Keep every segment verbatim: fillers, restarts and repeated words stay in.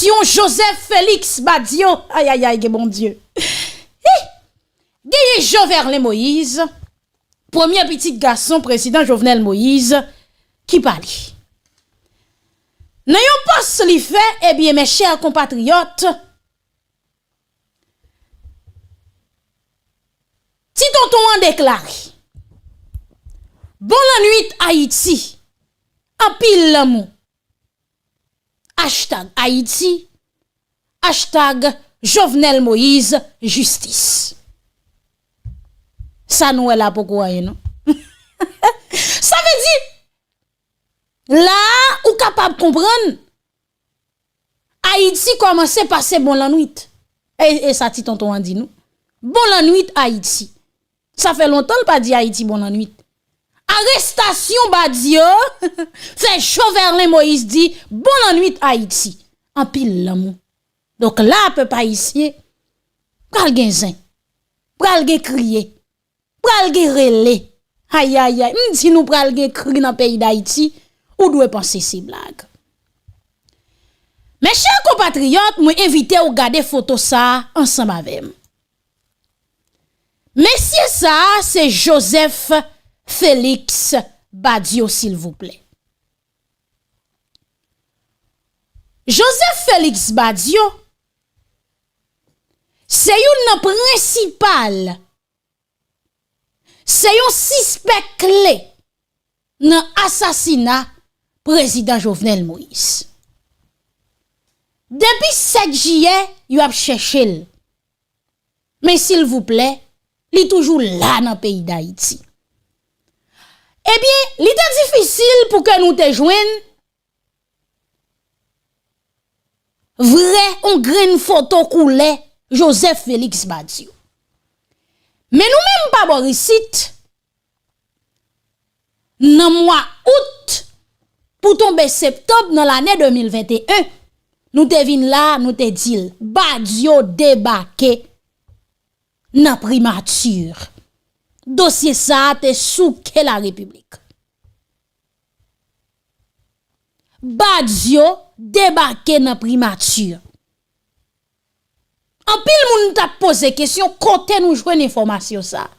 Fondasyon Joseph Félix Badio, ayayay, gen Bondye. Hi! Genyen Joverlin Moïse, premye pitit gason prezidan Jovenel Moïse, ki pale. Nan yon pòs li fè, ebyen, mes chers compatriotes, ti tonton an deklare, bon lannwit Ayiti, anpil lanmou. Hashtag Ayiti, hashtag Jovenel Moïse jistis. Sa nou wè la poko anyen, non? Sa vle di, la a, ou kapab konprann, Ayiti kòmanse pase bon lannwit. E, e sa ti tonton an di nou. Bon lannwit, Ayiti. Sa fè lontan l pa di Ayiti bon lannwit. Arestasyon Badio fè Joverlin Moïse di bon lannwit, Ayiti. Anpil lanmou. Donk la, pèp ayisyen, pral gen zen. Pral gen kriye. Pral gen rele. Ayayay, m di nou pral gen kri nan peyi Dayiti, ou dwe panse se blag. Mes chers compatriotes, mwen envite w gade foto sa a ansanm avè m. Mesye sa a se Joseph Félix Badio, silvouplè. Joseph Félix Badio se youn nan prensipal, se yon sispèk kle nan asasina prezidan Jovenel Moïse. Depi sèt jiyè, yo ap chèche l. Men silvouplè, li toujou la nan peyi Dayiti. Ebyen, li te difisil pou ke nou te jwenn vrè, yon grenn foto koulè Joseph Félix Badio. Men nou menm pa bò isit, nan mwa out pou tonbe septanm nan lane de mil venteyen, nou te vin la, nou te di l, Badio debake nan primati. Dosye sa a te souke larepiblik. Badio debake nan primati. Anpil moun t ap poze kesyon kote nou jwenn enfòmasyon sa a.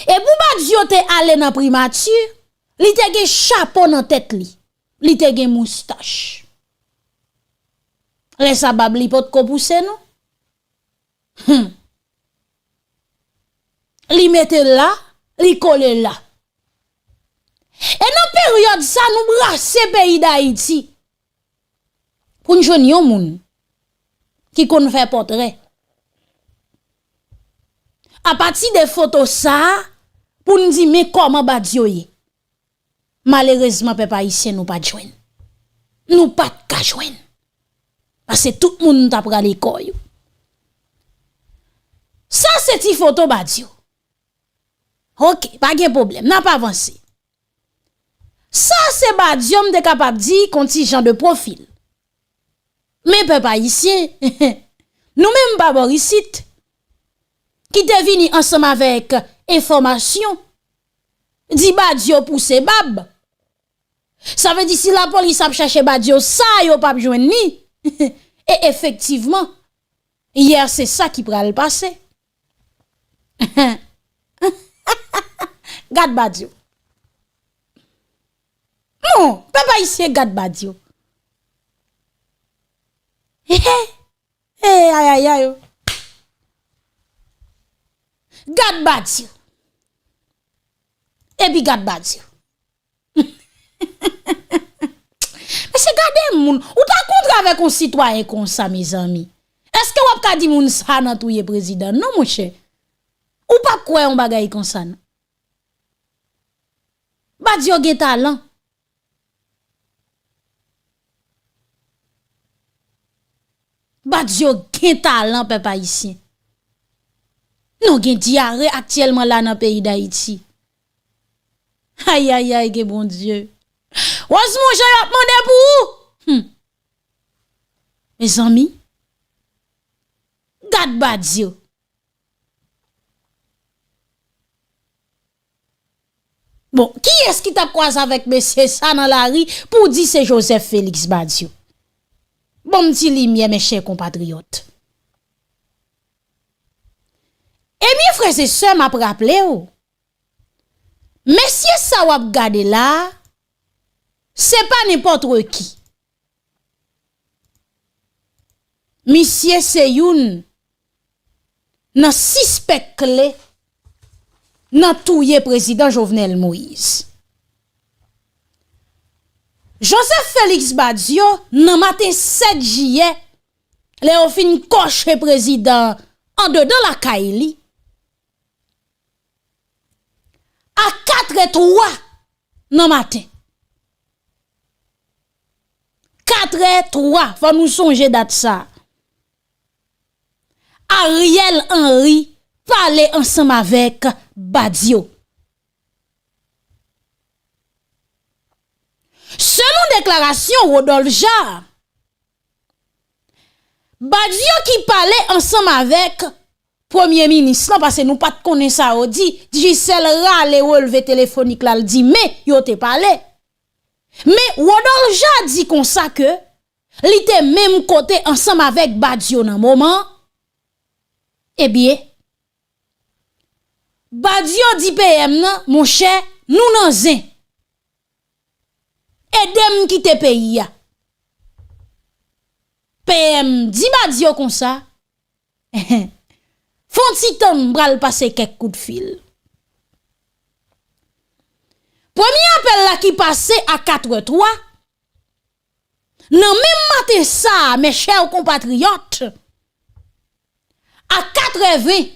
E pou Badio te ale nan primati, li te gen chapo nan tèt li. Li te gen moustach. Lè sa bab li potko pouse non. Hmm. Li mete l la, li kole l la. E nan peryòd sa, nou brase peyi Dayiti pou n jwenn yon moun ki konn fè pòtrè. Apati de foto sa a, pou n di men kòman Badio ye. Malerezman, pèp ayisyen, nou pa t jwenn. Nou pa t ka jwenn. Paske tout moun ta prale kò yo. Sa se ti foto Badio. Oke, pa gen pwoblèm, n ap avanse. Sa se Badio, m te kapab di, kon ti jan de pwofil. Men pèp ayisyen, nou menm pa bò isit, ki te vini ansanm avèk enfòmasyon, di Badio pouse bab. Sa vle di si lapolis ap chèche Badio, sa yo p ap jwenn li. E efektivman, yè se sa ki pral pase. Gad Badio. Non, pèp ayisyen, gad Badio. He, he. He, ayayay. Gad Badio. Epi gad Badio. Mesye, gade moun. Ou ta kontre avèk yon sitwayen konsa, mezanmi. Èske w ap ka di moun sa nan touye prezidan? Non, monchè. Ou p ap kwè yon bagay konsa, non. Badio gen talan. Badio gen talan, pèp ayisyen. Nou gen dyare aktyèlman la nan peyi Dayiti. Ayayay, gen Bondye. Rosemond Jean, yo ap mande pou ou. Hmm. Mezanmi, gad Badio. Bon, kiyès ki t ap kwaze avèk mesye sa nan lari pou di se Joseph Félix Badio? Bon, m ti limyè, mes chers compatriotes. Ebyen, frè e sè, m ap raple w, mesye sa w ap gade la a, se pa nenpòt ki. Misye se youn nan sispèk kle nan touye prezidan Jovenel Moïse. Joseph Félix Badio, nan maten sèt jiyè, lè yo fin kòche prezidan an andedan lakay li, a katrè twa nan maten. Katrè twa, fò nou sonje dat sa. Ariel Henry pale ansanm avèk Badio. Selon deklarasyon Rodolphe Jaar, Badio ki pale ansanm avèk premye minis lan, paske nou pa t konnen sa yo di, Gisèle rale relve telefonik la, l di, men yo te pale. Men Rodolphe Jaar di konsa ke li te menm kote ansanm avèk Badio nan moman an. Ebyen, Badio di P M nan, monchè, nou nan zen. Ede m kite peyi a. P M di Badio konsa, fè yon ti tann, m pral pase kèk kout fil. Premye apèl la ki pase a katrè twa, nan menm maten sa a, mes chers compatriotes, a katrè ven,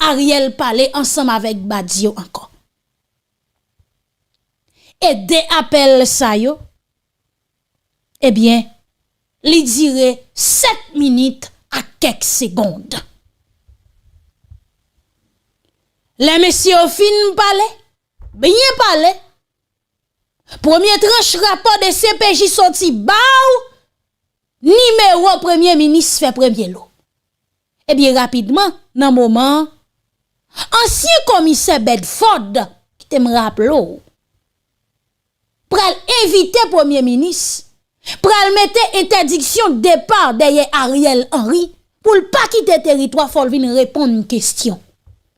Ariel pale ansanm avèk Badio ankò. E de apèl sa yo, ebyen, li dire sèt minit ak kèk segond. Lè mesye yo fin pale, byen pale, premye tranch rapò de C P J soti ba w, nimewo premye minis fè premye lo. Ebyen, rapidman, nan moman an, ansyen komisè Bedford, kite m raple w, pral envite premye minis, pral mete entèdiksyon depa dèyè Ariel Henry pou l pa kite teritwa, fò l vin reponn kesyon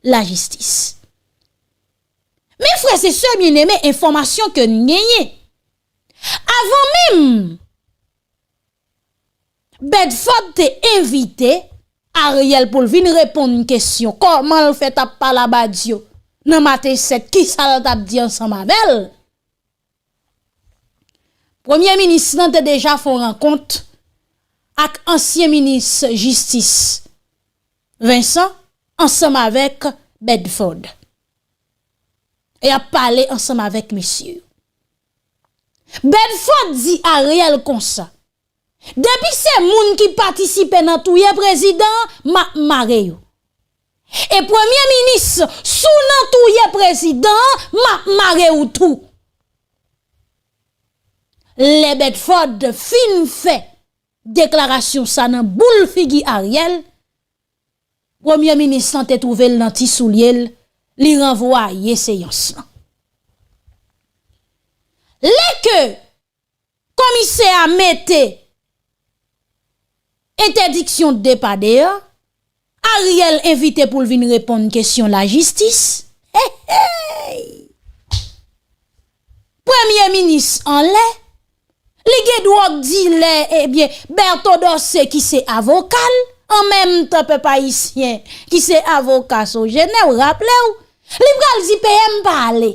lajistis. Men frè e sè byeneme, enfòmasyon ke n genyen. Avan menm Bedford te envite Ariel pou l vin reponn kesyon kòman l fè t ap pale a Badio nan maten sèt, kisa l t ap di ansanm avè l. Premye minis lan te deja fè yon rankont ak ansyen minis jistis Vincent ansanm avèk Bedford. E y ap pale ansanm avèk mesye yo. Bedford di Ariel konsa, depi se moun ki patisipe nan touye prezidan an, m ap mare yo. E premye minis, si w nan touye prezidan an, m ap mare w tou. Lè Bedford fin fè deklarasyon sa nan boul figi Ariel, premye minis lan te twouve l nan ti soulye l, li ranvwaye seyans lan. Lè ke komisè a mete entèdiksyon depa deyò, Ariel envite pou l vin reponn kesyon lajistis. Hey, hey! Premye minis anlè, li gen dwòg dilè, ebyen, Berto Dorcé ki se avoka l, an menm tan pèp ayisyen ki se avoka Sogener, w raple w, li pral di P M pa ale.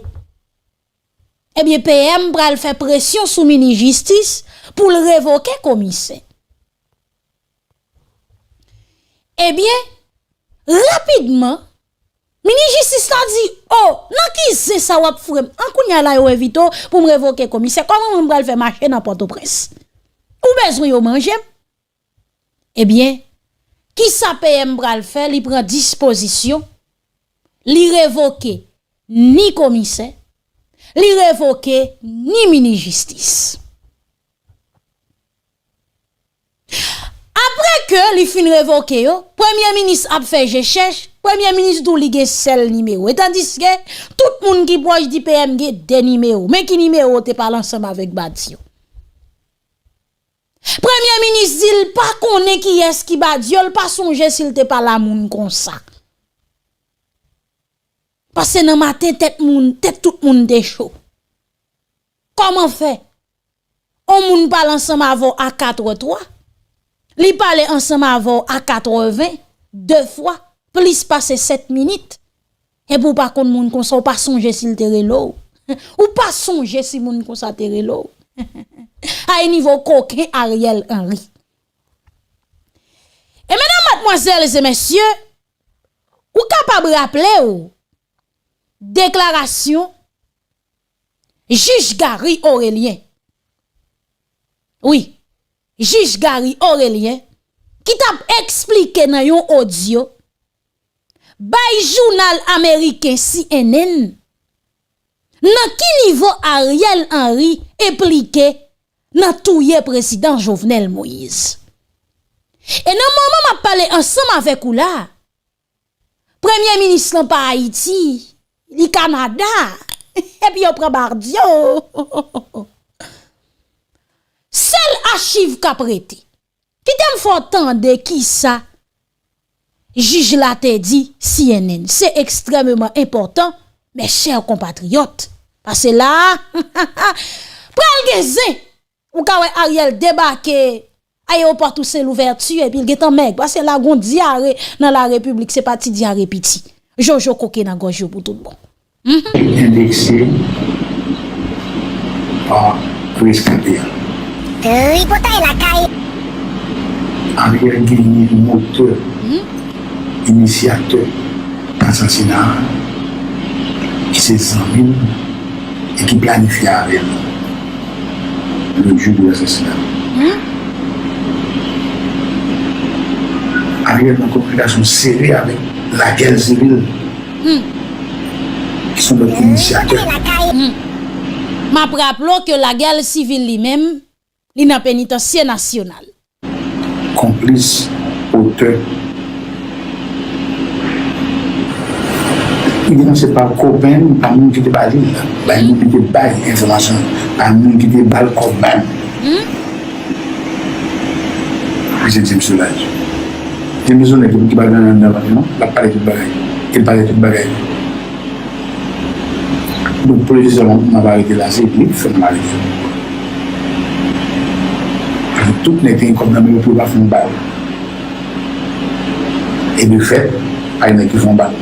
Ebyen, P M pral fè presyon sou minis jistis pou l revoke komisè. Ebyen, rapidman, minis jistis la di, o, nan ki zen sa w ap foure m? An kounye a la yo envite w pou m revoke komisè, kòman mwen m pral fè mache nan Pòtoprens? Ou bezwen yo manje m? Ebyen, kisa P M pral fè? Li pran dispozisyon, li revoke ni komisè, li revoke ni minis jistis. Apre ke li fin revoke yo, premye minis ap fè je chèch, premye minis di w li gen sèl nimewo. E tandiske tout moun ki pwòch di P M gen de nimewo. Men ki nimewo te pale ansanm avèk Badio. Premye minis di l pa konnen kiyès ki Badio, l pa sonje si l te pale a moun konsa. Paske nan maten, tèt moun, tèt tout moun te cho. Kòman fè? On moun pale ansanm avè w a katrè twa, li pale ansanm avè w a katreven de fwa, plis pase sèt minit. Epi w pa konn moun konsa, w pa sonje si l te rele w. Ou pa sonje si moun konsa te rele w. Ay nivo koken Ariel Henry. E medam, madmwazèl e mesye, ou kapab raple w deklarasyon jij Gary Orélien. Wi, jij Gary Orélien, ki t ap eksplike nan yon odyo bay jounal ameriken C N N nan ki nivo Ariel Henry enplike nan touye prezidan Jovenel Moïse. E nan moman m ap pale ansanm avèk ou la, premye minis lan pa Ayiti, li Kanada. Epi yo pran Badio. Sèl achiv k ap rete. Kite m fè w tande kisa jij la te di C N N. Se ekstrèmeman enpòtan, mes chers compatriotes. Paske la, pral gen zen. Ou ka wè Ariel debake ayewopò Toussaint Louverture epi l gentan mèg. Paske la gon dyare nan la repiblik, se pa ti dyare piti. Jojo koke nan gòj yo pou tout bon. Endekse pa reskape a. Tripotay lakay. Ariel genyen motè, inisyatè asasina a, ki se zanmi l e ki planifye avè l le jour de l'assassinat. Ariel nan kominikasyon sere avèk Lagèl Sivil, ki se yon lòt inisyatè. M ap raple w ke Lagèl Sivil li menm, li nan penitansye nasyonal. Konplis, otè. Li denonse pa kokenn, pa moun ki te ba li, bay moun ki te bay enfòmasyon, pa moun ki te ba l kòb menm. Li se James Solages. James Solages ki pa gen anndan pati non, l ap pale tout bagay. E l pale tout bagay. Donk, pou li di sèlman, m ap arete la, se li k fè m arete. Paske tout nèg te gen kòb nan men yo pou yo pa fè yon bal. E de fèt, pa gen nèg ki fè yon bal.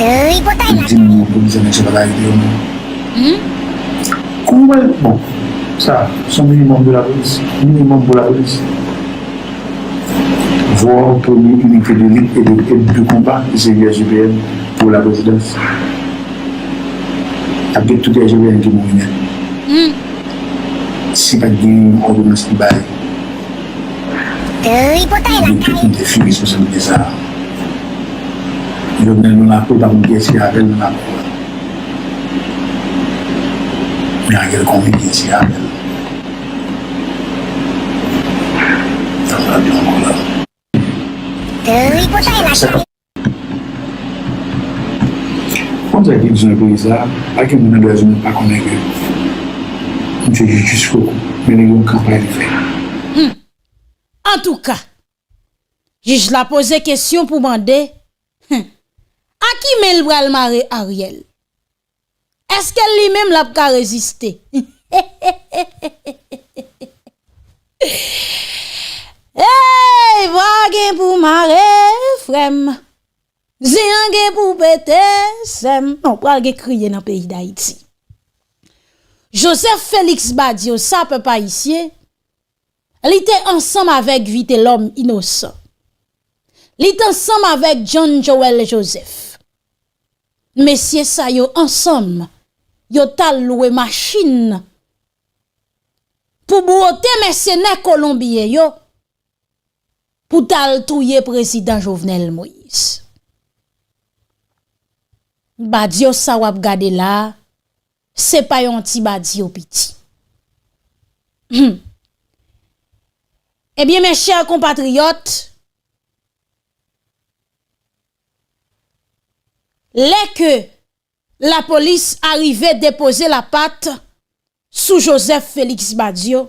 Tripotay la. Di m non, polis, nèg sa pa t arete yo non. Kòman, bon, sa, se yon minimòm de la polis. Minimòm pou la polis. Vwa premye inite de lit e de, e de konba, ki se U S G P N, pou la prezidans. Ap gen tout U S G P N ki mouri nèt. Si pa t gen yon òdonans ki bay. Tripotay lakay. Tout moun te fini sou sa, sa. Jovenel nan lakou, pa konn kiyès ki avè l nan lakou. Men Ariel konnen kiyès ki avè l. Sa m pral di ankò la. Tripotay lakay. Konn sa ki bezwen peyi sa, pa gen moun nan dwèt zoumen pa konnen ke misye jis jiskobou, men li gen yon kanpay li fè. Antouka, jij la poze kesyon pou mande, a ki men l pral mare Ariel? Èske li menm l ap ka reziste? Ey, bwa gen pou mare, frè m. Zen an gen pou pete, sè m. Non, pral gen kriye nan peyi Dayiti. Joseph Félix Badio, sa pèp ayisyen, li te ansanm avèk Vitelhomme Innocent. Li te ansanm avèk John Joël Joseph. Mesye sa yo ansanm, yo t al lwe machin pou bwote mèsenè kolonbyen yo pou t al touye prezidan Jovenel Moïse. Badio sa w ap gade la, se pa yon ti Badio piti. Ebyen, mes chers compatriotes, lè ke lapolis arive depoze lapat sou Joseph Félix Badio,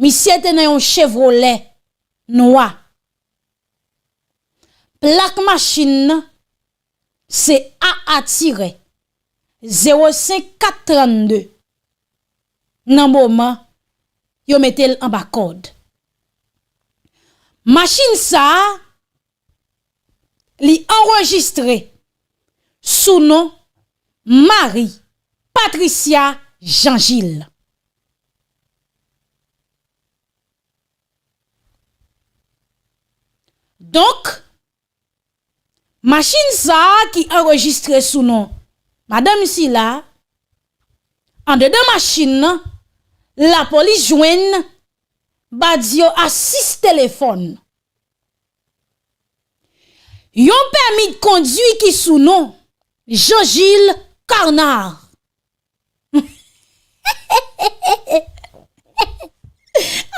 Misye te nan yon Chevrolet nwa. Plak machin nan se A A tirè zewo senk kat trannde. Nan moman yo mete l anba kòd. Machin sa a, li anrejistre sou non Marie Patricia Jean Gilles. Donk, machin sa a ki anrejistre sou non madanm sila, andedan machin nan, lapolis jwenn Badio a sis telefòn. Yon pèmi de kondwi ki sou non Jean Gilles Carnard.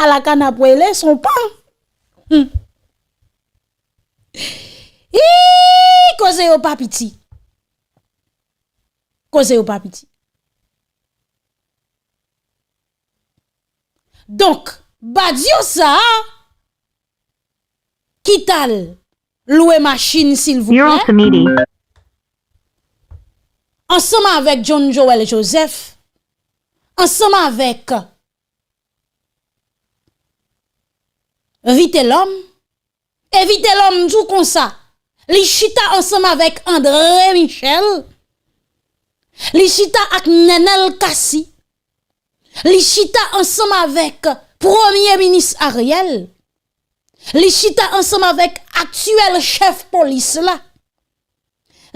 Ala kana pwele son pan. Hmm. Ii, koze yo pa piti. Koze yo pa piti. Donk, Badio sa a ki t al lwe machin, silvouplè, ansanm avèk John Joel Joseph, ansanm avèk Vitelhomme, e Vitelhomme di w konsa, li chita ansanm avèk André Michel, li chita ak Nenel Cassy, li chita ansanm avèk Premye Minis Ariel, li chita ansanm avèk aktyèl chèf polis la,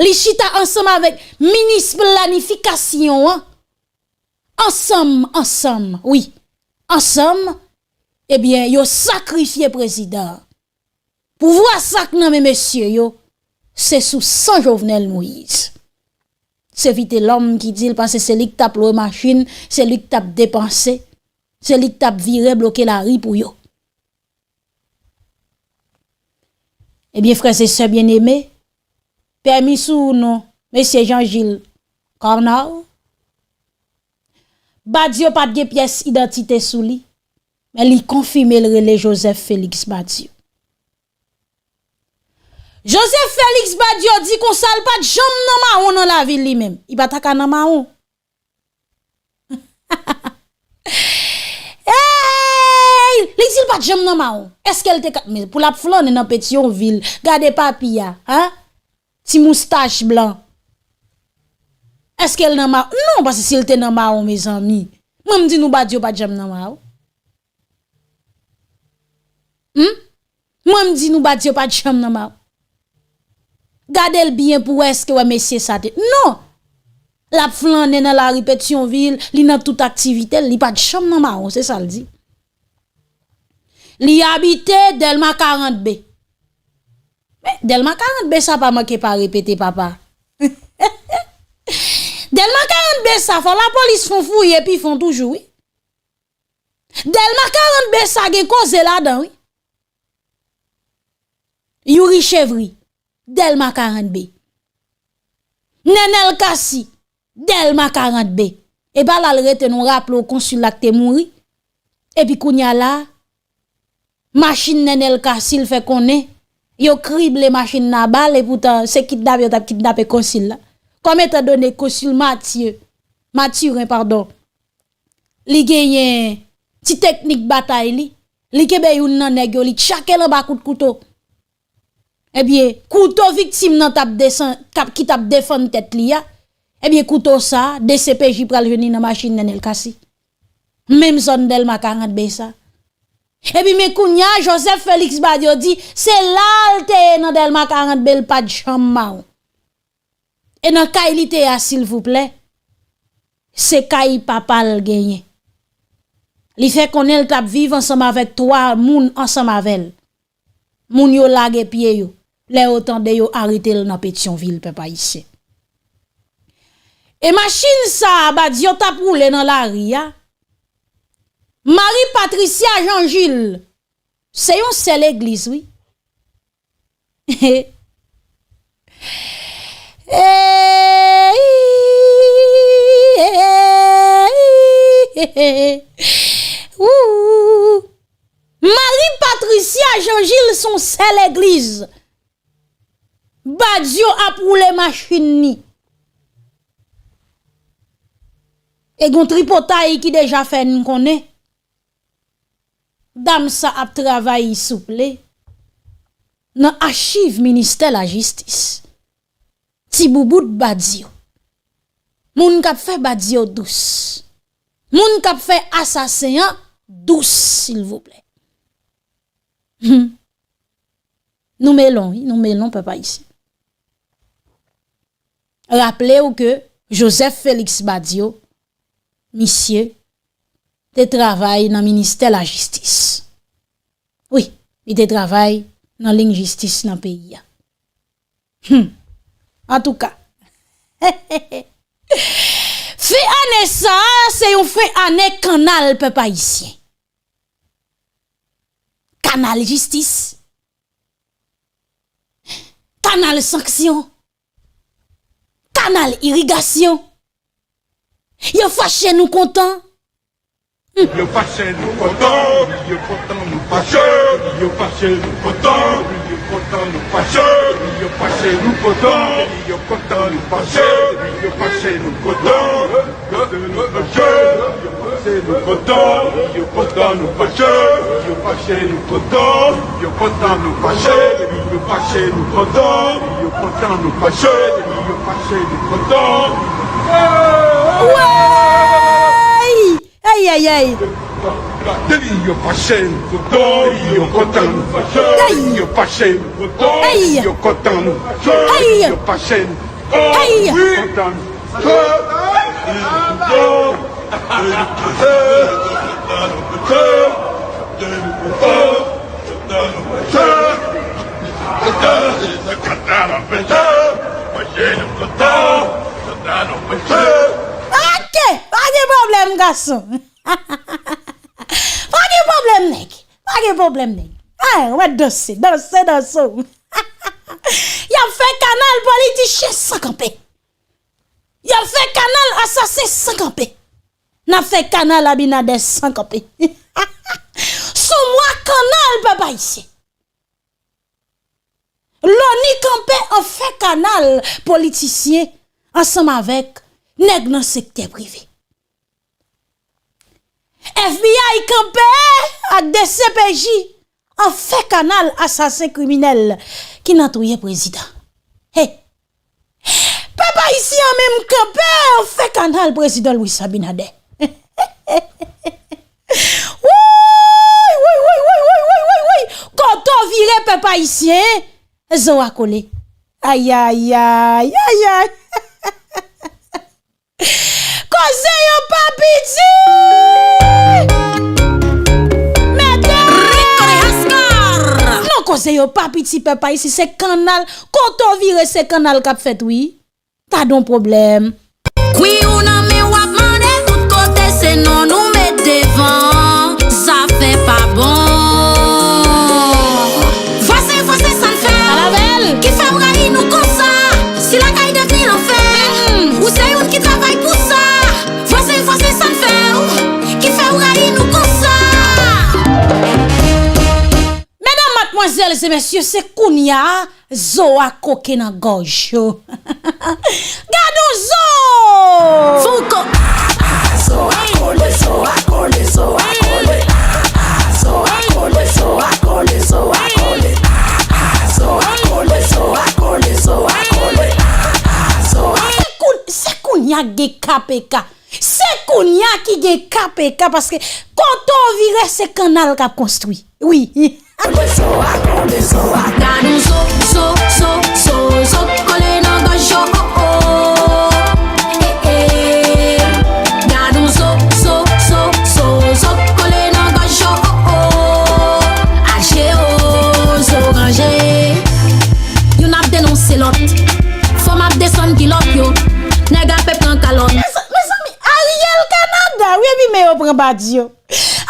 li chita ansanm avèk minis planifikasyon an, ansanm, ansanm, wi, ansanm, ebyen, yo sakrifye prezidan an. Pouvwa sa k nan men mesye yo, se sou san Jovenel Moïse. Se Vitelhomme ki di l, paske se li k t ap lwe machin, se li k t ap depanse, se li k t ap vire bloke lari pou yo. Ebyen, frè e sè byeneme, pèmi sou non mesye Jean Gilles Carnard, Badio pa t gen pyès idantite sou li, men li konfime l rele Joseph Félix Badio. Joseph Félix Badio di konsa l pa t janm nan mawon nan lavi l li menm. Li pa ta ka nan mawon. Ey! Li di l pa t janm nan mawon. Èske l te ka, men pou l ap flannen nan Petyonvil, gade papi a, en? Ti moustach blan. Èske l nan mawon? Non, paske si l te nan mawon, mezanmi. Mwen m di nou Badio pa t janm nan mawon. Hmm? Mwen m di nou Badio pa t janm nan mawon. Gade l byen pou wè èske wè mesye sa te. Non! L ap flannen nan lari Petyonvil, li nan tout aktivite l, li pa t janm nan mawon, se sa l di. Li abite Dèlma karant B. Men, Dèlma karant B sa pa manke pa repete, papa. Dèlma karant B sa, fò lapolis fon fouye pi fon toujou, wi. Dèlma karant B sa gen koze ladan, wi. Youri Chevry, Dèlma karant B. Nenel Cassy, Dèlma karant B. E pa la l rete, nou raple w konsil la k te mouri. Epi kounye a la, machin Nenel Cassy, l fè konnen yo krible machin nan a bal, epoutan se kidnape yo t ap kidnape konsil la. Kòm etan done konsil Mathieu, Mathurin, padon, li genyen ti teknik batay li, li kenbe youn nan nèg yo, li tchake l anba kout kouto. Ebyen, kouto viktim nan t ap desan-, k ap, ki t ap defann tèt li a, ebyen, kouto sa a, D C P J pral jwenn li nan machin Nenel Cassy. Menm zòn Dèlma karant B sa. Epi, men kounye a, Joseph Félix Badio di, se la l te ye nan Dèlma karant B, l pa t janm mawon. E nan kay li te ye a, silvouplè, se kay papa l genyen. Li fè konnen l t ap viv ansanm avèk twa moun ansanm avè l. Moun yo lage pye yo lè yo tande yo arete l nan Petyonvil, pèp ayisyen. E machin sa a, Badio t ap woule nan lari a. Marie Patricia Jean Gilles, se yon sè legliz, wi. Wou! Jean Gilles se yon sèl legliz. Badio ap woule machin ni. E gon tripotay ki deja fè n konnen. Dam sa ap travay souple nan achiv ministè lajistis. Ti boubout Badio. Moun k ap fè Badio dous. Moun k ap fè asasen an dous, silvouplè. Hmm. Nou melon, wi, nou melon, pèp ayisyen. Raple w ke Joseph Félix Badio, misye te travay nan ministè lajistis. Wi, li te travay nan liy jistis nan peyi a. Hmm. Antouka, fen ane sa a, se yon fen ane kanal pèp ayisyen. Kanal jistis, kanal sanksyon, kanal irigasyon. Yo fache, nou kontan. Yo fache, nou kontan. Yo kontan, nou fache. Yo fache, nou kontan. Yo kontan, nou fache. Yo fache, nou kontan. Yo kontan, nou fache. Yo fache, nou kontan. Yo fache, nou kontan. Yo kontan, nou fache. Yo fache, nou kontan. Yo kontan, nou fache. Yo fache, nou kontan. Yo kontan, nou fache. Yo fache, nou kontan. Wey! Ay, ay, ay. Depi yo fache, nou kontan. Yo kontan, nou fache. Ay. Yo fache, nou kontan. Ay. Yo kontan, nou fache. Ay. Yo fache, nou kontan. Ay. Yo kontan, nou fache. Ok, pa gen pwoblèm, gason. Pa gen pwoblèm, nèg. Pa gen pwoblèm, nèg. Ay, w ap danse, danse, danse. Y ap fè kanal politichyen san kanpe. Y ap fè kanal asasen san kanpe. N ap fè kanal Abinader san kanpe. S on mwa kanal, pèp ayisyen. Loni kanpe an fè kanal politisyen ansanm avèk nèg nan sektè prive. F B I kanpe ak D C P J an fè kanal asasen kriminèl ki nan touye prezidan. Hey! Pèp ayisyen an menm kanpe an fè kanal prezidan Luis Abinader. Woy, woy, woy. Kote w vire pèp ayisyen, zo a kole. Ay, ay, ay, ay, ay. Koze yo pa piti! Mete! Rico de Ascar! Non, koze yo pa piti, pèp ayisyen, se kanal. Kote w vire, se kanal k ap fèt, wi. Gadon pwoblèm. Kwi ou nan men w ap mande tout kote, se non nou met devan, zafè pa bon. Vwazen, vwazen, sa n fè w? Ki fè w rayi nou konsa? Si lakay devni lanfè, ou se youn ki travay pou sa. Vwazen, vwazen, sa n fè w? Ki fè w rayi nou konsa? Medam, madmwazèl e mesye, se kounye a zo a koke nan gòj yo. Gadon zo! Fouco! Zo a kole, zo a kole, zo a kole. Zo a kole, zo a kole, zo a kole. Zo a kole, zo a kole, zo a kole. Zo a... Se koun-, se kounye a gen K P K. Se kounye a ki gen K P K, paske kote w vire, se kanal k ap konstwi. Wi. Gadon zo, zo, zo, zo, zo kole nan gòj yo, oh, oh. Eh, eh. Gadon zo, zo, zo, zo, zo kole nan gòj yo, oh, oh. Aje, oh, zo ranje. Youn ap denonse lòt. Fanm ap desann kilòt yo. Nèg ap pran kalòt. Mezanmi, Ariel Canada, wi, epi men yo pran Badio.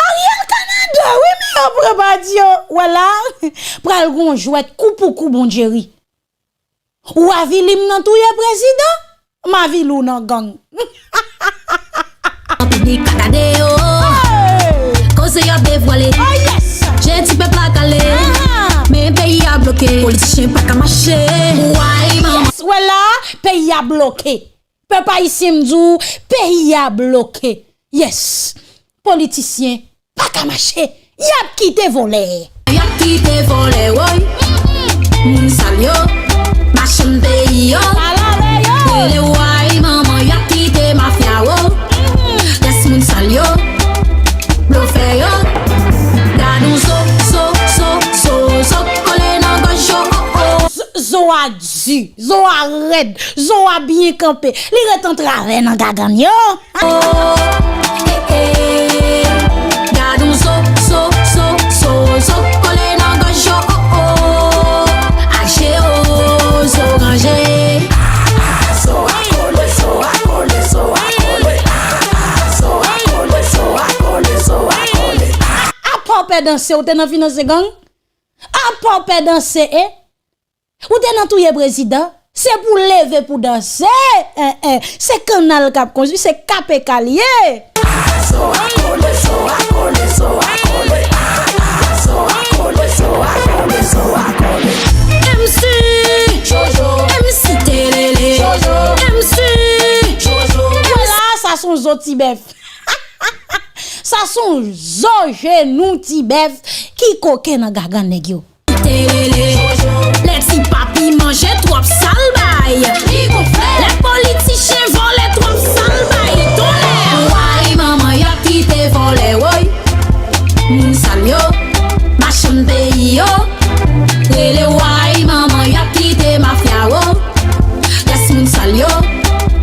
Ariel Canada, wi, men yo pran Badio. Wè la, pral gon jwèt kou pou kou, Bondye ri. Ou avili m nan touye prezidan, m avili w nan gang. An piblik pa gade yo. Hey! Koze yo ap devwale. Oh, yes! Je ti pèp la kale. Politisyen pa ka mache. Why, manman? Yes, wè la, peyi a bloke. Pèp ayisyen, m di w, peyi a bloke. Yes. Politisyen pa ka mache. Y ap kite vòlè. Y ap kite vòlè, woy. Moun sal yo, machann peyi yo. Rele why, manman, y ap kite mafya, wo. Yes, moun sal yo, blofè yo. Gad on zo, zo, zo, zo, zo kole nan gòj yo, oh, oh. Zo a di, zo a rèd, zo a byen kanpe. Li ret an travè nan gagann yo. Oh, eh, eh. Gad on zo, zo, zo, zo, zo kole nan gòj yo, oh, oh. Aje, oh, zo ranje. Zo a kole, zo a kole, zo a kole. Zo a kole, zo a kole, zo a kole. Apa w pè danse, ou te nan finanse gang? Apa w pè danse, e? Ou te nan touye prezidan? Se pou leve pou danse. Eh, eh. Se kannal k ap konstwi, se K P K l ye. Zo a kole, zo a kole, zo a kole. Zo a kole, zo a kole, zo a kole. M C Jojo, M C Telele, Jojo, M C Jojo. Wala, sa se yon zo ti bèf. Sa se yon zo jenou ti bèf ki koke nan gagann nèg yo. Telele. Lè ti papi manje twòp sal bay. Li gonfle. Lè politichen vòlè twòp sal bay. Tonnè. Why, manman, y ap kite vòlè, woy. Moun sal yo, machann peyi yo. Rele why, manman, y ap kite mafya, wo. Yes, moun sal yo.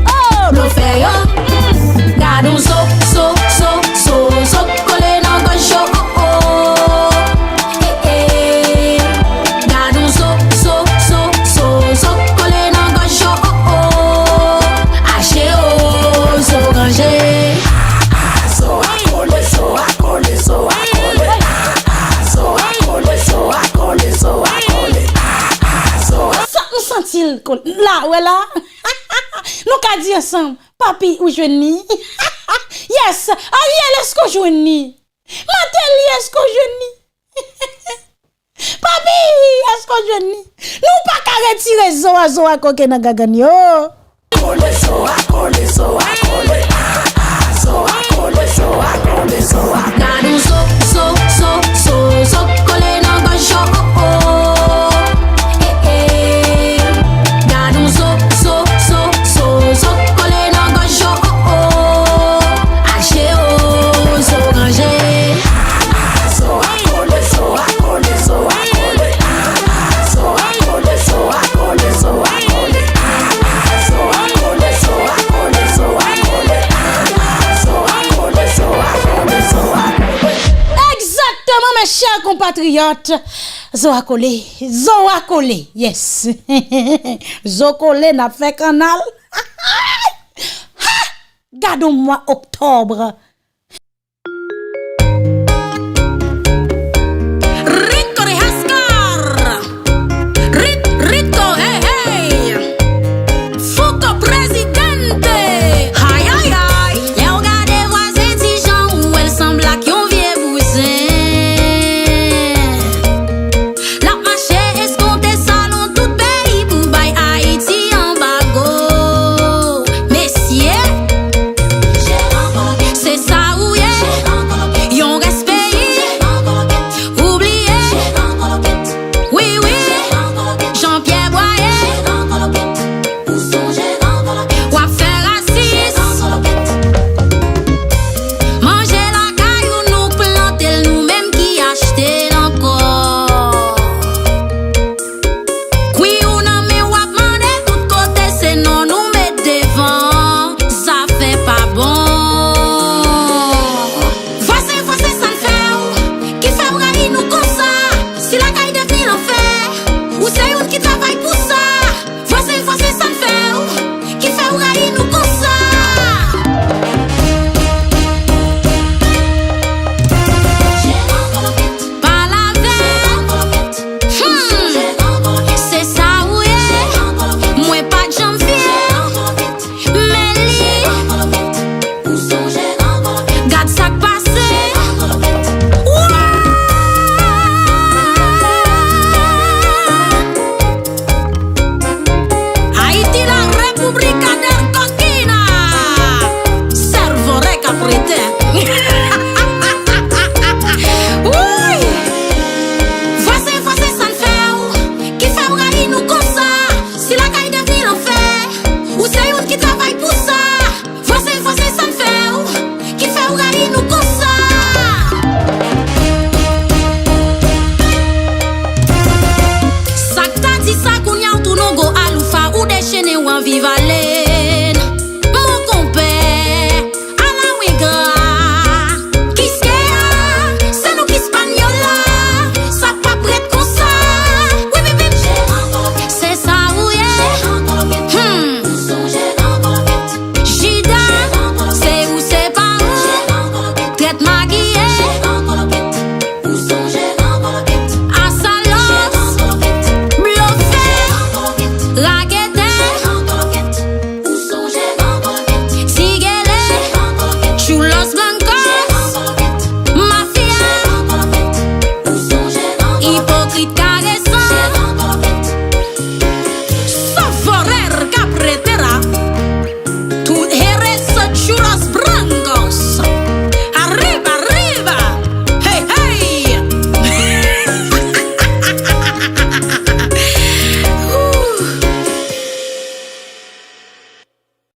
Oh, blofè yo. Mm. Gad on zo, zo, zo, zo, zo kole nan gòj yo, oh, oh. Eh, eh. Gad on zo, zo, zo, zo, zo kole nan gòj yo, oh, oh. Aje, oh, zo ranje. Zo a kole, zo a kole, zo a kole. Zo a kole, zo a kole, zo a kole. Sa, m santi l kole. La, wè la. Nou ka di ansanm, papi, ou jwenn li? Yes, Ariel, èske w jwenn li? Martelly, èske w jwenn li? Papi, èske w jwenn li? Nou pa ka retire zo a, zo a koke nan gagann yo. Kole, zo a kole, zo a kole. Zo a kole, zo a kole, zo a kole. Gad on zo, zo, zo, zo, zo kole nan gòj yo, oh, oh. Eh, eh. Gad on zo, zo, zo, zo, zo kole nan gòj yo, oh, oh. Aje, oh, zo ranje. Zo a kole, zo a kole, zo a kole. Zo a kole, zo a kole, zo a kole. Zo a kole, zo a kole, zo a kole. Zo a kole, zo a kole, zo a kole. Egzakteman, mes chers compatriotes. Zo a kole, zo a kole, yes. Zo kole, n ap fè kannal. Ha! Gad on mwa oktòb.